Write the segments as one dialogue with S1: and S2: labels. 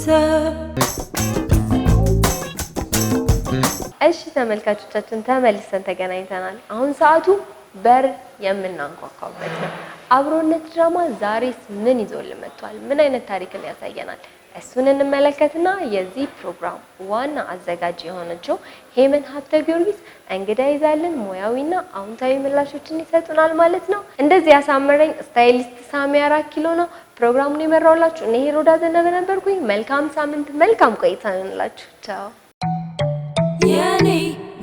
S1: ቤተሰብ።
S2: እሺ ተመልካቾቻችን፣ ተመልሰን ተገናኝተናል። አሁን ሰዓቱ በር የምናንኳኳበት ነው። አብሮነት ድራማ ዛሬስ ምን ይዞልን መጥቷል? ምን አይነት ታሪክን ያሳየናል? እሱን እንመለከትና የዚህ ፕሮግራም ዋና አዘጋጅ የሆነችው ሄመን ሀብተ ጊዮርጊስ እንግዳ ይዛልን ሙያዊና አዎንታዊ ምላሾችን ይሰጡናል ማለት ነው። እንደዚህ ያሳመረኝ stylist ሳሚ 4 ኪሎ ነው። ፕሮግራሙን የመራውላችሁ እኔ ሄሮዳ ዘነበ ነበርኩኝ። መልካም ሳምንት፣ መልካም ቆይታ ይሁንላችሁ። ቻው።
S1: የኔ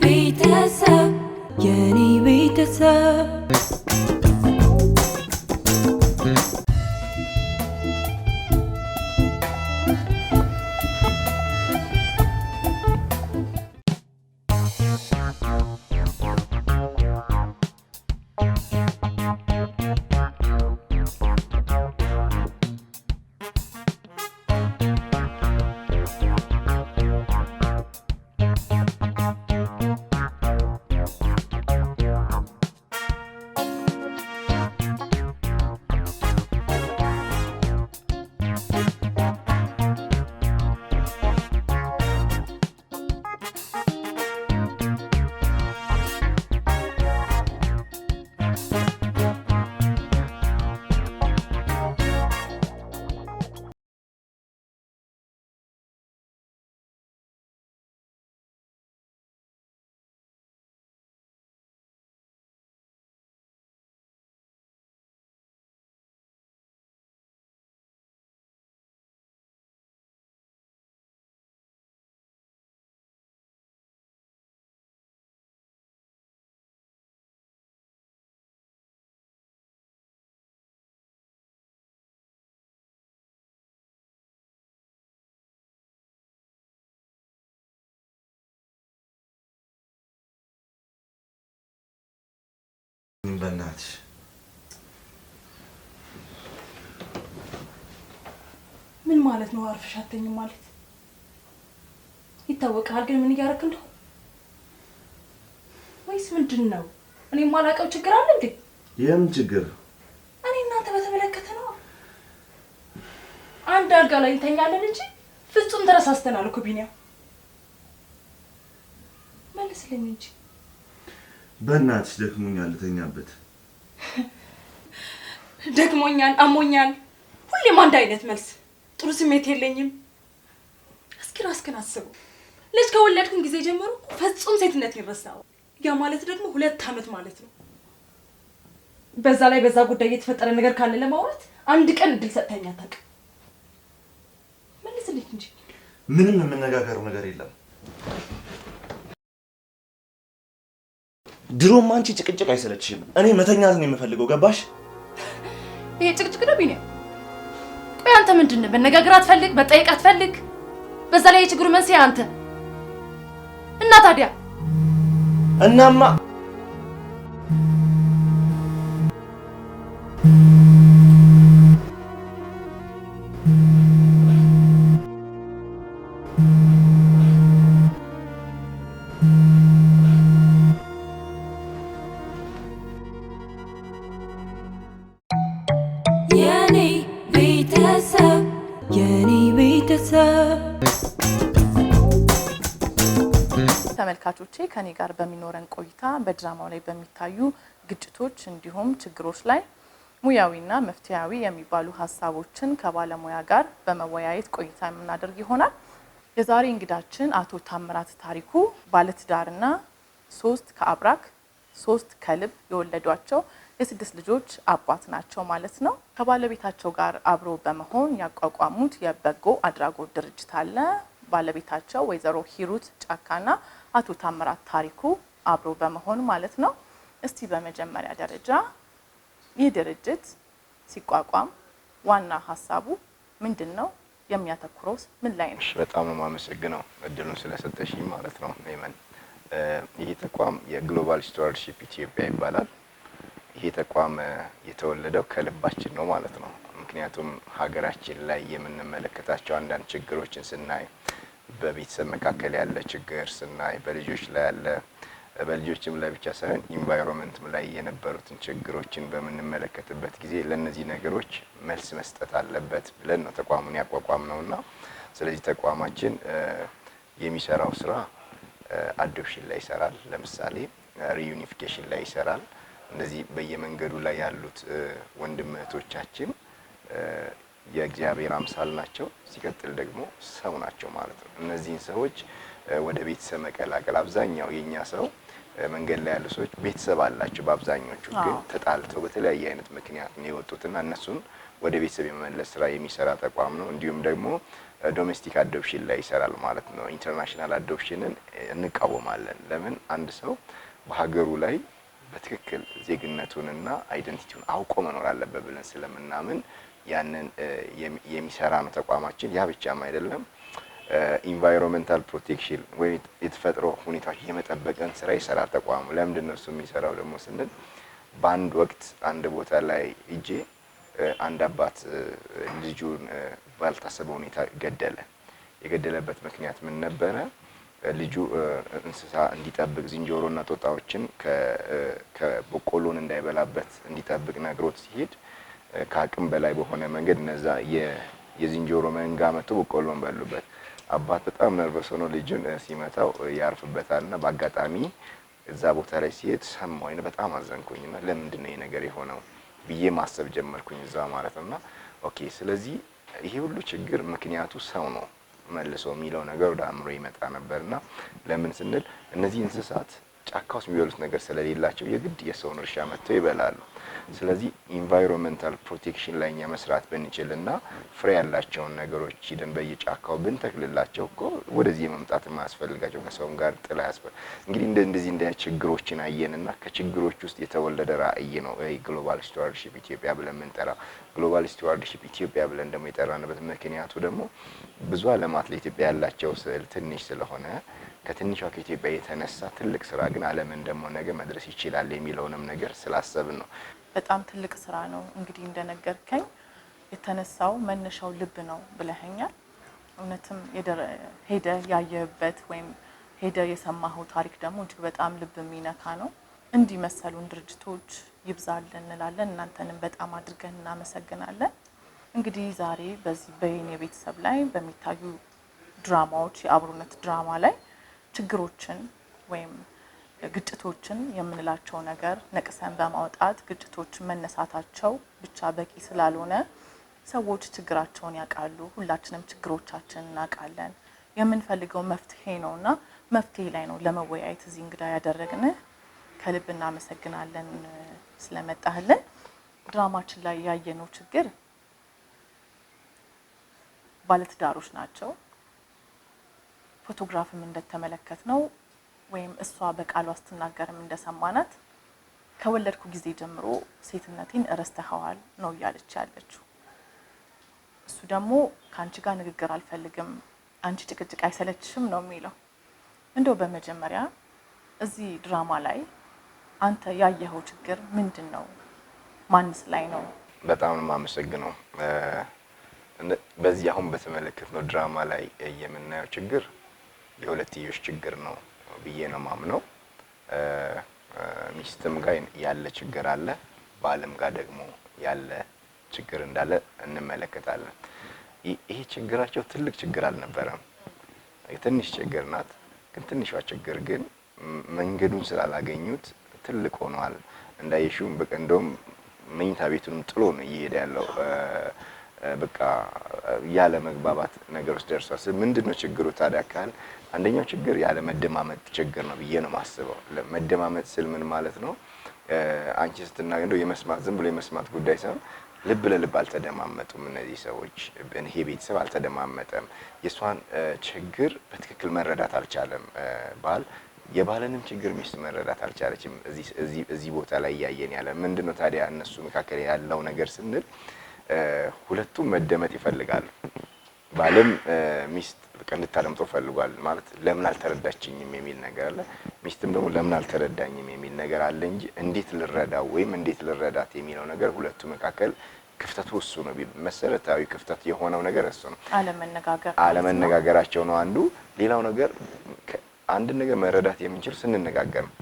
S1: ቤተሰብ፣ የኔ ቤተሰብ።
S3: በእናትሽ።
S4: ምን ማለት ነው? አርፈሽ አትተኝም ማለት ይታወቃል። ግን ምን እያደረክ እንደሆነ ወይስ ምንድን ነው? እኔ የማላውቀው ችግር አለ እንዴ?
S3: የምን ችግር?
S4: እኔ እናንተ በተመለከተ ነው። አንድ አልጋ ላይ እንተኛለን እንጂ ፍጹም ተረሳስተናል እኮ ቢኒያም። መልስልኝ እንጂ።
S3: በእናትሽ ደክሞኛል፣ ልተኛበት።
S4: ደክሞኛል፣ አሞኛል፣ ሁሌም አንድ አይነት መልስ። ጥሩ ስሜት የለኝም። እስኪ ራስህን አስበው። ልጅ ከወለድኩን ጊዜ ጀምሮ እኮ ፍጹም ሴትነት ይረሳው። ያ ማለት ደግሞ 2 ዓመት ማለት ነው። በዛ ላይ በዛ ጉዳይ የተፈጠረ ነገር ካለ ለማውራት አንድ ቀን እድል ሰጥተኸኝ አታውቅም። መልስልኝ እንጂ።
S3: ምንም የምነጋገረው ነገር የለም። ድሮም አንቺ ጭቅጭቅ አይሰለችሽም። እኔ መተኛት ነው የምፈልገው። ገባሽ?
S4: ይሄ ጭቅጭቅ ነው ቢኒያም? ቆይ አንተ ምንድን ነህ? መነጋገር አትፈልግ፣ መጠየቅ አትፈልግ። በዛ ላይ የችግሩ መንስኤ አንተ እና ታዲያ
S3: እናማ
S1: የኔ ቤተሰብ፣ የኔ ቤተሰብ።
S5: ተመልካቾቼ፣ ከኔ ጋር በሚኖረን ቆይታ በድራማው ላይ በሚታዩ ግጭቶች እንዲሁም ችግሮች ላይ ሙያዊና መፍትሄያዊ የሚባሉ ሀሳቦችን ከባለሙያ ጋር በመወያየት ቆይታ የምናደርግ ይሆናል። የዛሬ እንግዳችን አቶ ታምራት ታሪኩ ባለትዳርና ሶስት ከአብራክ ሶስት ከልብ የወለዷቸው የስድስት ልጆች አባት ናቸው ማለት ነው። ከባለቤታቸው ጋር አብሮ በመሆን ያቋቋሙት የበጎ አድራጎት ድርጅት አለ። ባለቤታቸው ወይዘሮ ሂሩት ጫካና አቶ ታምራት ታሪኩ አብሮ በመሆን ማለት ነው። እስቲ በመጀመሪያ ደረጃ ይህ ድርጅት ሲቋቋም ዋና ሀሳቡ ምንድን ነው? የሚያተኩረውስ ምን ላይ ነው?
S6: እሺ፣ በጣም ነው የማመሰግነው እድሉን ስለሰጠሽኝ ማለት ነው ሄመን። ይህ ተቋም የ Global Stewardship ኢትዮጵያ ይባላል። ይህ ተቋም የተወለደው ከልባችን ነው ማለት ነው። ምክንያቱም ሀገራችን ላይ የምንመለከታቸው አንዳንድ ችግሮችን ስናይ፣ በቤተሰብ መካከል ያለ ችግር ስናይ፣ በልጆች ላይ ያለ፣ በልጆችም ላይ ብቻ ሳይሆን environment ም ላይ የነበሩትን ችግሮችን በምንመለከትበት ጊዜ ለእነዚህ ነገሮች መልስ መስጠት አለበት ብለን ነው ተቋሙን ያቋቋምነው እና ስለዚህ ተቋማችን የሚሰራው ስራ adoption ላይ ይሰራል። ለምሳሌ reunification ላይ ይሰራል። እንደዚህ በየመንገዱ ላይ ያሉት ወንድም እህቶቻችን የእግዚአብሔር አምሳል ናቸው። ሲቀጥል ደግሞ ሰው ናቸው ማለት ነው። እነዚህን ሰዎች ወደ ቤተሰብ መቀላቀል፣ አብዛኛው የኛ ሰው መንገድ ላይ ያሉ ሰዎች ቤተሰብ አላቸው። በአብዛኞቹ ግን ተጣልተው በተለያየ አይነት ምክንያት ነው የወጡትና እነሱን ወደ ቤተሰብ የመመለስ ስራ የሚሰራ ተቋም ነው። እንዲሁም ደግሞ domestic adoption ላይ ይሰራል ማለት ነው። International adoption ን እንቃወማለን። ለምን? አንድ ሰው በሀገሩ ላይ በትክክል ዜግነቱንና identity ውን አውቆ መኖር አለበት ብለን ስለምናምን ያንን የሚሰራ ነው ተቋማችን። ያ ብቻም አይደለም፣ environmental protection ወይም የተፈጥሮ ሁኔታዎች የመጠበቅን ስራ ይሰራል ተቋሙ። ለምንድን ነው እሱ የሚሰራው ደግሞ ስንል፣ በአንድ ወቅት አንድ ቦታ ላይ ሄጄ አንድ አባት ልጁን ባልታሰበ ሁኔታ ገደለ። የገደለበት ምክንያት ምን ነበረ? ልጁ እንስሳ እንዲጠብቅ፣ ዝንጀሮና ጦጣዎችን ከበቆሎን እንዳይበላበት እንዲጠብቅ ነግሮት ሲሄድ ከአቅም በላይ በሆነ መንገድ እነዛ የዝንጀሮ መንጋ መጥቶ በቆሎን በሉበት። አባት በጣም nervous ሆኖ ልጁን ሲመታው ያርፍበታልና በአጋጣሚ እዛ ቦታ ላይ ሲሄድ ሰማሁኝ። በጣም አዘንኩኝና ለምንድን ነው ይሄ ነገር የሆነው ብዬ ማሰብ ጀመርኩኝ እዛ ማለት ነውና፣ okay፣ ስለዚህ ይሄ ሁሉ ችግር ምክንያቱ ሰው ነው መልሶ የሚለው ነገር ወደ አእምሮ ይመጣ ነበርና፣ ለምን ስንል እነዚህ እንስሳት ጫካ ውስጥ የሚበሉት ነገር ስለሌላቸው የግድ የሰውን እርሻ መጥተው ይበላሉ። ስለዚህ environmental protection ላይ እኛ መስራት ብንችልና ፍሬ ያላቸውን ነገሮች ሂደን በየጫካው ብንተክልላቸው እኮ ወደዚህ የመምጣት የማያስፈልጋቸው፣ ከሰውም ጋር ጥላ ያስፈል እንግዲህ እንደዚህ እንደ ችግሮችን አየንና ከችግሮች ውስጥ የተወለደ ራዕይ ነው ይሄ Global Stewardship ኢትዮጵያ ብለን የምንጠራው። Global Stewardship ኢትዮጵያ ብለን ደግሞ የጠራንበት ምክንያቱ ደግሞ ብዙ ዓለማት ለኢትዮጵያ ያላቸው ስዕል ትንሽ ስለሆነ ከትንሿ ከኢትዮጵያ የተነሳ ትልቅ ስራ ግን ዓለምን ደግሞ ነገ መድረስ ይችላል የሚለውንም ነገር ስላሰብን ነው።
S5: በጣም ትልቅ ስራ ነው። እንግዲህ እንደነገርከኝ የተነሳው መነሻው ልብ ነው ብለኸኛል። እውነትም ሄደ ያየህበት ወይም ሄደ የሰማኸው ታሪክ ደግሞ እጅግ በጣም ልብ የሚነካ ነው። እንዲህ መሰሉን ድርጅቶች ይብዛልን እንላለን። እናንተንም በጣም አድርገን እናመሰግናለን። እንግዲህ ዛሬ በዚህ በየኔ ቤተሰብ ላይ በሚታዩ ድራማዎች፣ የአብሮነት ድራማ ላይ ችግሮችን ወይም ግጭቶችን የምንላቸው ነገር ነቅሰን በማውጣት፣ ግጭቶች መነሳታቸው ብቻ በቂ ስላልሆነ፣ ሰዎች ችግራቸውን ያውቃሉ። ሁላችንም ችግሮቻችንን እናውቃለን። የምንፈልገው መፍትሄ ነው እና መፍትሄ ላይ ነው ለመወያየት እዚህ እንግዳ ያደረግንህ። ከልብ እናመሰግናለን ስለመጣህልን። ድራማችን ላይ ያየነው ችግር ባለትዳሮች ናቸው። ፎቶግራፍም እንደተመለከት ነው ወይም እሷ በቃሏ ስትናገርም እንደሰማናት ከወለድኩ ጊዜ ጀምሮ ሴትነቴን እረስተኸዋል ነው እያለች ያለችው። እሱ ደግሞ ከአንቺ ጋር ንግግር አልፈልግም፣ አንቺ ጭቅጭቅ አይሰለችሽም ነው የሚለው። እንደው በመጀመሪያ እዚህ ድራማ ላይ አንተ ያየኸው ችግር ምንድን ነው? ማንስ ላይ ነው?
S6: በጣም ነው የማመሰግነው። በዚህ አሁን በተመለከትነው ድራማ ላይ የምናየው ችግር የሁለትዮሽ ችግር ነው ብዬ ነው ማምነው። ሚስትም ጋር ያለ ችግር አለ፣ ባልም ጋር ደግሞ ያለ ችግር እንዳለ እንመለከታለን። ይሄ ችግራቸው ትልቅ ችግር አልነበረም፣ ትንሽ ችግር ናት። ግን ትንሿ ችግር ግን መንገዱን ስላላገኙት ትልቅ ሆኗል። እንዳየሽውም በቃ እንደውም መኝታ ቤቱንም ጥሎ ነው እየሄደ ያለው። በቃ ያለ መግባባት ነገር ውስጥ ደርሷል። ምንድን ነው ችግሩ ታዲያ ካል አንደኛው ችግር ያለ መደማመጥ ችግር ነው ብዬ ነው የማስበው። መደማመጥ ስል ምን ማለት ነው? አንቺ ስትናገር እንደው የመስማት፣ ዝም ብሎ የመስማት ጉዳይ ሳይሆን ልብ ለልብ አልተደማመጡም እነዚህ ሰዎች። ይሄ ቤተሰብ አልተደማመጠም። የእሷን ችግር በትክክል መረዳት አልቻለም ባል፣ የባልንም ችግር ሚስት መረዳት አልቻለችም። እዚህ ቦታ ላይ እያየን ያለ ምንድን ነው ታዲያ እነሱ መካከል ያለው ነገር ስንል ሁለቱም መደመጥ ይፈልጋሉ። ባልም ሚስት በቃ እንድታደምጠው ፈልጓል። ማለት ለምን አልተረዳችኝም የሚል ነገር አለ። ሚስትም ደግሞ ለምን አልተረዳኝም የሚል ነገር አለ እንጂ እንዴት ልረዳው ወይም እንዴት ልረዳት የሚለው ነገር ሁለቱ መካከል ክፍተቱ እሱ ነው። መሰረታዊ ክፍተት የሆነው ነገር እሱ ነው።
S5: አለመነጋገር።
S6: አለመነጋገራቸው ነው አንዱ። ሌላው ነገር አንድን ነገር መረዳት የምንችል ስንነጋገር ነው።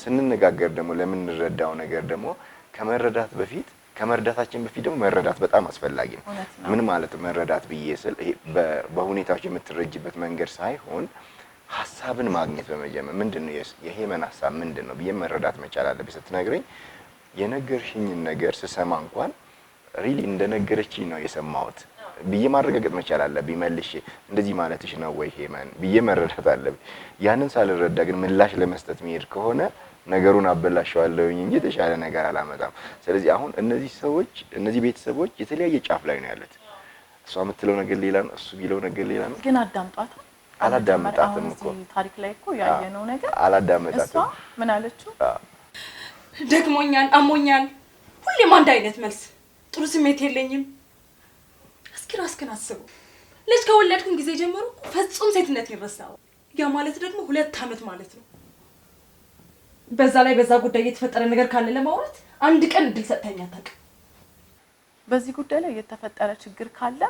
S6: ስንነጋገር ደግሞ ለምንረዳው ነገር ደግሞ ከመረዳት በፊት ከመርዳታችን በፊት ደግሞ መረዳት በጣም አስፈላጊ ነው።
S5: እውነት ነው።
S6: ምን ማለት መረዳት ብዬ ስል ይሄ በሁኔታዎች የምትረጅበት መንገድ ሳይሆን ሀሳብን ማግኘት በመጀመር ምንድነው የሄመን ሀሳብ ምንድነው ብዬ መረዳት መቻል አለብኝ። ስትነግረኝ የነገርሽኝን ነገር ስሰማ እንኳን really እንደነገረችኝ ነው የሰማሁት ብዬ ማረጋገጥ መቻል አለብኝ። መልሼ እንደዚህ ማለትሽ ነው ወይ ሄመን ብዬ መረዳት አለብኝ። ያንን ሳልረዳ ግን ምላሽ ለመስጠት መሄድ ከሆነ ነገሩን አበላሸዋለሁኝ እንጂ የተሻለ ነገር አላመጣም። ስለዚህ አሁን እነዚህ ሰዎች እነዚህ ቤተሰቦች የተለያየ ጫፍ ላይ ነው ያሉት። እሷ የምትለው ነገር ሌላ ነው፣ እሱ የሚለው ነገር ሌላ ነው።
S5: ግን አዳምጧታል?
S6: አላዳመጣትም እኮ።
S5: አሁን እዚህ ታሪክ ላይ እኮ ያየነው ነገር
S6: አላዳመጣትም።
S5: እሷ ምን አለችው?
S4: ደክሞኛል፣ አሞኛል፣ ሁሌም አንድ አይነት መልስ፣ ጥሩ ስሜት የለኝም። እስኪ ራስህን አስበው። ልጅ ከወለድኩኝ ጊዜ ጀምሮ እኮ ፈጹም ሴትነቴን ረሳሁ። ያ ማለት ደግሞ 2 ዓመት ማለት ነው። በዛ ላይ በዛ ጉዳይ የተፈጠረ ነገር ካለ ለማውራት አንድ ቀን እድል ሰጥተኸኝ አታውቅም።
S5: በዚህ ጉዳይ ላይ የተፈጠረ ችግር ካለ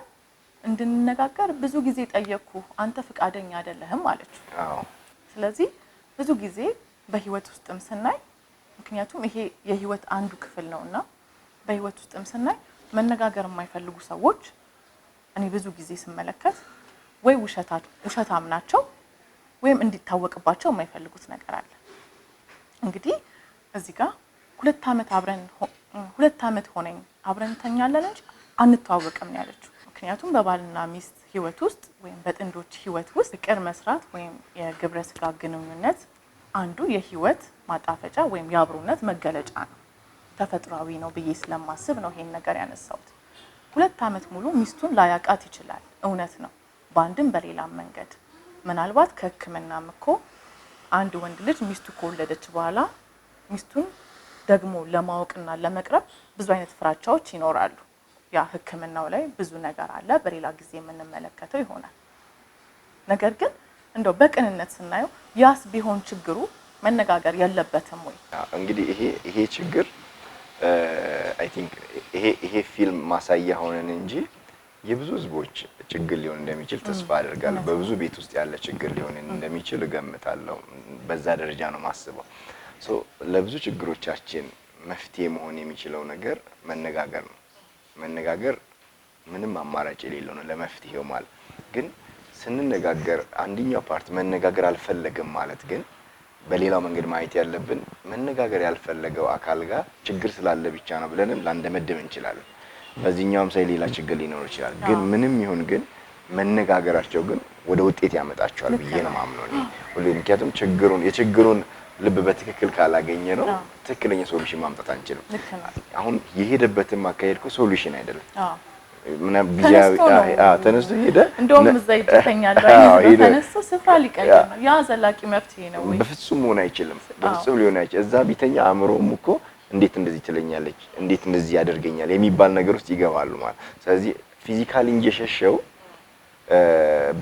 S5: እንድንነጋገር ብዙ ጊዜ ጠየቅኩ፣ አንተ ፍቃደኛ አይደለህም አለችው። ስለዚህ ብዙ ጊዜ በህይወት ውስጥም ስናይ፣ ምክንያቱም ይሄ የህይወት አንዱ ክፍል ነውና በህይወት ውስጥም ስናይ መነጋገር የማይፈልጉ ሰዎች እኔ ብዙ ጊዜ ስመለከት ወይ ውሸታም ናቸው ወይም እንዲታወቅባቸው የማይፈልጉት ነገር አለ። እንግዲህ እዚህ ጋር 2 ዓመት አብረን 2 ዓመት ሆነኝ አብረን እንተኛለን እንጂ አንተዋወቅም ነው ያለችው። ምክንያቱም በባልና ሚስት ህይወት ውስጥ ወይም በጥንዶች ህይወት ውስጥ ፍቅር መስራት ወይም የግብረ ስጋ ግንኙነት አንዱ የህይወት ማጣፈጫ ወይም የአብሮነት መገለጫ ነው። ተፈጥሯዊ ነው ብዬ ስለማስብ ነው ይሄን ነገር ያነሳሁት። 2 ዓመት ሙሉ ሚስቱን ላያቃት ይችላል። እውነት ነው። በአንድም በሌላም መንገድ ምናልባት ከህክምናም እኮ አንድ ወንድ ልጅ ሚስቱ ከወለደች በኋላ ሚስቱን ደግሞ ለማወቅና ለመቅረብ ብዙ አይነት ፍራቻዎች ይኖራሉ። ያ ህክምናው ላይ ብዙ ነገር አለ፣ በሌላ ጊዜ የምንመለከተው ይሆናል። ነገር ግን እንደው በቅንነት ስናየው ያስ ቢሆን ችግሩ መነጋገር የለበትም ወይ?
S6: እንግዲህ ይሄ ችግር I think ይሄ ፊልም ማሳያ ሆነን እንጂ የብዙ ህዝቦች ችግር ሊሆን እንደሚችል ተስፋ አደርጋለሁ። በብዙ ቤት ውስጥ ያለ ችግር ሊሆን እንደሚችል እገምታለሁ። በዛ ደረጃ ነው ማስበው። so ለብዙ ችግሮቻችን መፍትሄ መሆን የሚችለው ነገር መነጋገር ነው። መነጋገር ምንም አማራጭ የሌለው ነው ለመፍትሄው ማለት። ግን ስንነጋገር አንደኛው part መነጋገር አልፈለገም ማለት ግን በሌላው መንገድ ማየት ያለብን መነጋገር ያልፈለገው አካል ጋር ችግር ስላለ ብቻ ነው ብለንም ላንደመድም እንችላለን። በዚህኛውም ሳይ ሌላ ችግር ሊኖር ይችላል። ግን ምንም ይሁን ግን መነጋገራቸው ግን ወደ ውጤት ያመጣቸዋል ብዬ ነው የማምነው እኔ ሁሌ። ምክንያቱም የችግሩን ልብ በትክክል ካላገኘ ነው ትክክለኛ solution ማምጣት አንችልም። አሁን የሄደበትም አካሄድ እኮ solution አይደለም። ምናምን ተነስቶ ሄደ።
S5: እንደውም እዛ ይተኛል አይደል? ተነስቶ ስፍራ ሊቀይር ነው። ያ ዘላቂ መፍትሄ ነው ወይ?
S6: በፍጹም መሆን አይችልም። በፍጹም ሊሆን አይችልም። እዛ ቢተኛ አእምሮም እኮ እንዴት እንደዚህ ትለኛለች፣ እንዴት እንደዚህ ያደርገኛል የሚባል ነገር ውስጥ ይገባሉ ማለት። ስለዚህ physically እንጂ የሸሸው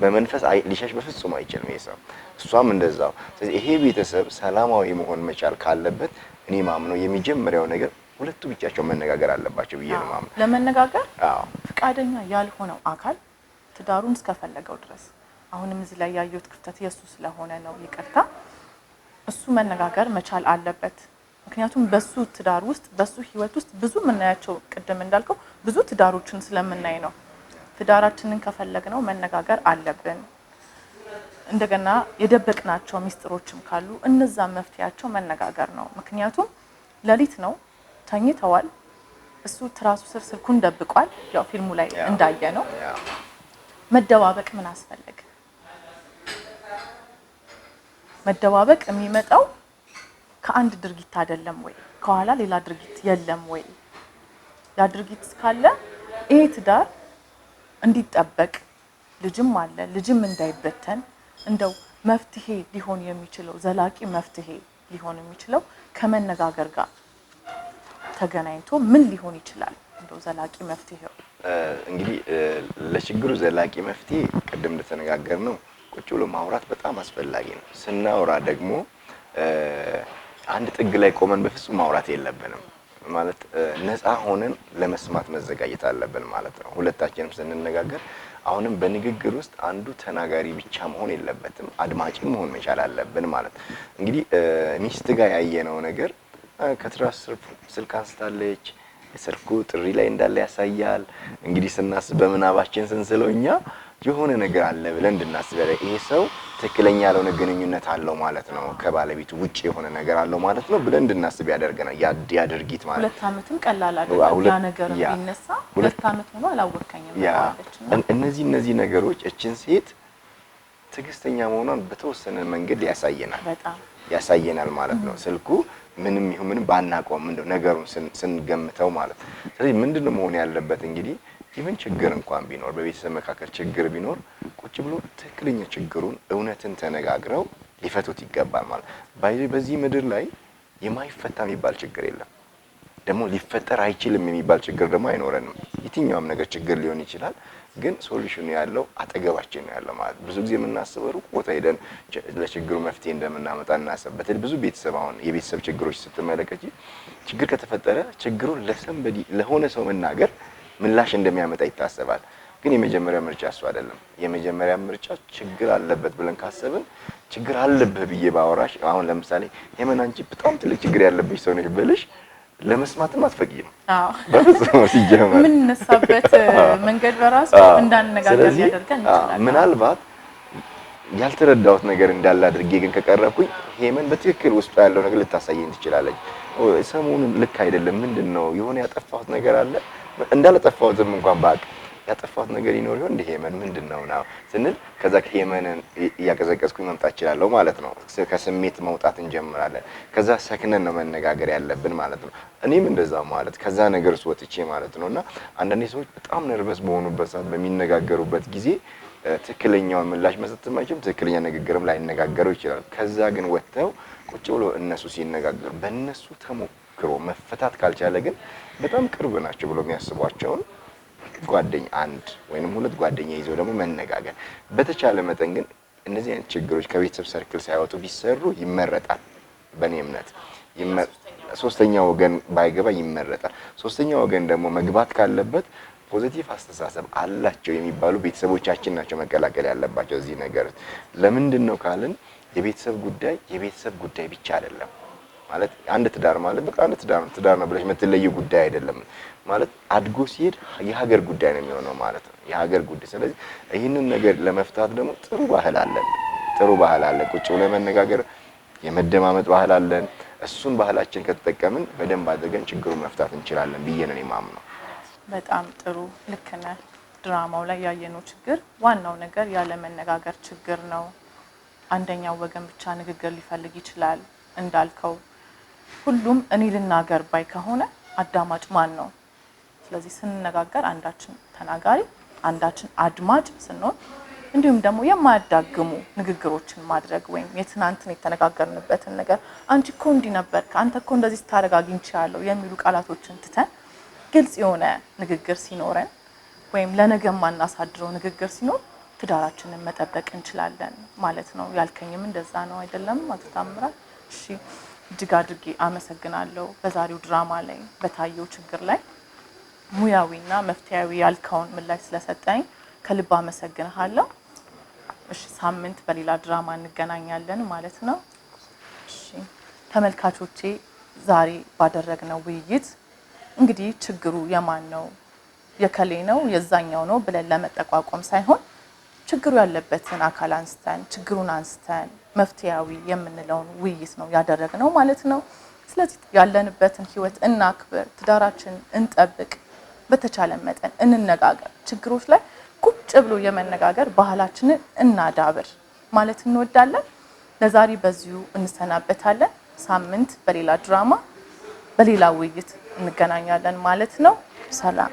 S6: በመንፈስ ሊሸሽ በፍጹም አይችልም ይሄ ሰው፣ እሷም እንደዛው። ስለዚህ ይሄ ቤተሰብ ሰላማዊ መሆን መቻል ካለበት እኔ ማምነው የመጀመሪያው ነገር ሁለቱ ብቻቸው መነጋገር አለባቸው ብዬ ነው ማምነው።
S5: ለመነጋገር ፍቃደኛ ያልሆነው አካል ትዳሩን እስከፈለገው ድረስ አሁንም እዚህ ላይ ያየሁት ክፍተት የሱ ስለሆነ ነው፣ ይቅርታ፣ እሱ መነጋገር መቻል አለበት። ምክንያቱም በሱ ትዳር ውስጥ በሱ ህይወት ውስጥ ብዙ የምናያቸው ቅድም እንዳልከው ብዙ ትዳሮችን ስለምናይ ነው። ትዳራችንን ከፈለግነው መነጋገር አለብን። እንደገና የደበቅናቸው ሚስጥሮችም ካሉ እነዛ መፍትያቸው መነጋገር ነው። ምክንያቱም ሌሊት ነው፣ ተኝተዋል። እሱ ትራሱ ስር ስልኩን ደብቋል። ያው ፊልሙ ላይ እንዳየ ነው። መደባበቅ ምን አስፈለገ? መደባበቅ የሚመጣው ከአንድ ድርጊት አይደለም ወይ? ከኋላ ሌላ ድርጊት የለም ወይ? ያ ድርጊት ካለ ይሄ ትዳር እንዲጠበቅ ልጅም አለ፣ ልጅም እንዳይበተን እንደው መፍትሄ ሊሆን የሚችለው ዘላቂ መፍትሄ ሊሆን የሚችለው ከመነጋገር ጋር ተገናኝቶ ምን ሊሆን ይችላል? እንደው ዘላቂ መፍትሄው
S6: እንግዲህ ለችግሩ ዘላቂ መፍትሄ ቅድም እንደተነጋገርነው ቁጭ ብሎ ማውራት በጣም አስፈላጊ ነው። ስናወራ ደግሞ አንድ ጥግ ላይ ቆመን በፍጹም ማውራት የለብንም። ማለት ነፃ ሆነን ለመስማት መዘጋጀት አለብን ማለት ነው። ሁለታችንም ስንነጋገር አሁንም በንግግር ውስጥ አንዱ ተናጋሪ ብቻ መሆን የለበትም፣ አድማጭም መሆን መቻል አለብን ማለት። እንግዲህ ሚስት ጋር ያየነው ነገር ከትራስ ስልክ አንስታለች፣ ስልኩ ጥሪ ላይ እንዳለ ያሳያል። እንግዲህ ስናስብ በምናባችን ስንስለው እኛ የሆነ ነገር አለ ብለን እንድናስብ ያደርጋል። ይሄ ሰው ትክክለኛ ያልሆነ ግንኙነት አለው ማለት ነው፣ ከባለቤቱ ውጭ የሆነ ነገር አለው ማለት ነው ብለን እንድናስብ ያደርገናል። ያ ድርጊት ማለት
S5: 2 ዓመትም ቀላል አይደለም። ያ ነገር ቢነሳ 2 ዓመት ሆኖ አላወቀኝም ማለት ነው።
S6: እነዚህ ነገሮች እችን ሴት ትዕግስተኛ መሆኗን በተወሰነ መንገድ ያሳየናል፣ በጣም ያሳየናል ማለት ነው። ስልኩ ምንም ይሁን ምንም ባናቆም እንደው ነገሩን ስንገምተው ማለት ነው። ስለዚህ ምንድነው መሆን ያለበት እንግዲህ even ችግር እንኳን ቢኖር በቤተሰብ መካከል ችግር ቢኖር ቁጭ ብሎ ትክክለኛ ችግሩን እውነትን ተነጋግረው ሊፈቱት ይገባል ማለት ነው። በዚህ ምድር ላይ የማይፈታ የሚባል ችግር የለም። ደግሞ ሊፈጠር አይችልም የሚባል ችግር ደግሞ አይኖረንም። የትኛውም ነገር ችግር ሊሆን ይችላል፣ ግን solution ኑ ያለው አጠገባችን ነው ያለው ማለት። ብዙ ጊዜ የምናስበው ሩቅ ቦታ ሄደን ለችግሩ መፍትሄ እንደምናመጣ እናስብ። በተለይ ብዙ ቤተሰብ አሁን የቤተሰብ ችግሮች ስትመለከቺ ችግር ከተፈጠረ ችግሩን ለ somebody ለሆነ ሰው መናገር ምላሽ እንደሚያመጣ ይታሰባል። ግን የመጀመሪያ ምርጫ እሱ አይደለም። የመጀመሪያ ምርጫ ችግር አለበት ብለን ካሰብን ችግር አለብህ ብዬ ባወራሽ አሁን ለምሳሌ ሄመን አንቺ በጣም ትልቅ ችግር ያለብሽ ሰው ነሽ ብልሽ ለመስማትም አትፈቅጂም።
S5: አዎ
S6: በፍጹም ሲጀመር
S5: የምንነሳበት መንገድ በራሱ እንዳንነጋገር ያደርገን ይችላል።
S6: ምናልባት ያልተረዳሁት ነገር እንዳለ አድርጌ ግን ከቀረብኩኝ ሄመን በትክክል ውስጡ ያለው ነገር ልታሳየኝ ትችላለች። ሰሞኑን ልክ አይደለም፣ ምንድነው የሆነ ያጠፋሁት ነገር አለ እንዳላጠፋሁትም እንኳን ባቅ ያጠፋሁት ነገር ይኖር ይሆን እንደ ሄመን ምንድነው ነው ስንል ከዛ ሄመንን እያቀዘቀዝኩኝ መምጣት እችላለሁ ማለት ነው። ከስሜት መውጣት እንጀምራለን። ከዛ ሰክነን ነው መነጋገር ያለብን ማለት ነው። እኔም እንደዛ ማለት ከዛ ነገር ውስጥ ወጥቼ ማለት ነውና አንዳንዴ ሰዎች በጣም nervous በሆኑበት ሰዓት በሚነጋገሩበት ጊዜ ትክክለኛውን ምላሽ መስጠት አይችሉም፣ ትክክለኛ ንግግርም ላይነጋገሩ ይችላል። ከዛ ግን ወጥተው ቁጭ ብሎ እነሱ ሲነጋገሩ በእነሱ ተሞክሮ መፈታት ካልቻለ ግን በጣም ቅርብ ናቸው ብሎ የሚያስቧቸውን ጓደኛ አንድ ወይንም ሁለት ጓደኛ ይዘው ደግሞ መነጋገር በተቻለ መጠን ግን እነዚህ አይነት ችግሮች ከቤተሰብ ሰርክል ሳይወጡ ቢሰሩ ይመረጣል። በእኔ እምነት ሶስተኛ ወገን ባይገባ ይመረጣል። ሶስተኛ ወገን ደግሞ መግባት ካለበት positive አስተሳሰብ አላቸው የሚባሉ ቤተሰቦቻችን ናቸው መቀላቀል ያለባቸው እዚህ ነገር። ለምንድን ነው ካልን የቤተሰብ ጉዳይ የቤተሰብ ጉዳይ ብቻ አይደለም። ማለት አንድ ትዳር ማለት በቃ አንድ ትዳር ነው ብለሽ የምትለየው ጉዳይ አይደለም። ማለት አድጎ ሲሄድ የሀገር ጉዳይ ነው የሚሆነው ማለት ነው። የሀገር ጉዳይ። ስለዚህ ይህንን ነገር ለመፍታት ደግሞ ጥሩ ባህል አለን፣ ጥሩ ባህል አለን። ቁጭ ብሎ መነጋገር የመደማመጥ ባህል አለን። እሱን ባህላችን ከተጠቀምን በደንብ አድርገን ችግሩን መፍታት እንችላለን ብዬ ነው የማምነው።
S5: በጣም ጥሩ፣ ልክ ነህ። ድራማው ላይ ያየነው ችግር ዋናው ነገር ያለ መነጋገር ችግር ነው። አንደኛው ወገን ብቻ ንግግር ሊፈልግ ይችላል እንዳልከው ሁሉም እኔ ልናገር ባይ ከሆነ አዳማጭ ማን ነው? ስለዚህ ስንነጋገር አንዳችን ተናጋሪ አንዳችን አድማጭ ስንሆን እንዲሁም ደግሞ የማያዳግሙ ንግግሮችን ማድረግ ወይም የትናንትን የተነጋገርንበትን ነገር አንቺ እኮ እንዲህ ነበርክ፣ አንተ እኮ እንደዚህ ስታደርግ አግኝቼሃለሁ የሚሉ ቃላቶችን ትተን ግልጽ የሆነ ንግግር ሲኖረን ወይም ለነገ የማናሳድረው ንግግር ሲኖር ትዳራችንን መጠበቅ እንችላለን ማለት ነው። ያልከኝም እንደዛ ነው አይደለም አቶ ታምራት? እሺ፣ እጅግ አድርጌ አመሰግናለሁ። በዛሬው ድራማ ላይ በታየው ችግር ላይ ሙያዊና መፍትሄያዊ ያልከውን ምላሽ ስለሰጠኝ ከልብ አመሰግንሃለሁ። እሺ፣ ሳምንት በሌላ ድራማ እንገናኛለን ማለት ነው። እሺ ተመልካቾቼ፣ ዛሬ ባደረግነው ውይይት እንግዲህ ችግሩ የማን ነው የከሌ ነው የዛኛው ነው ብለን ለመጠቋቆም ሳይሆን ችግሩ ያለበትን አካል አንስተን ችግሩን አንስተን መፍትሄያዊ የምንለውን ውይይት ነው ያደረግነው ማለት ነው። ስለዚህ ያለንበትን ህይወት እናክብር፣ ትዳራችን እንጠብቅ፣ በተቻለ መጠን እንነጋገር፣ ችግሮች ላይ ቁጭ ብሎ የመነጋገር ባህላችንን እናዳብር ማለት እንወዳለን። ለዛሬ በዚሁ እንሰናበታለን። ሳምንት በሌላ ድራማ በሌላ ውይይት እንገናኛለን ማለት ነው። ሰላም።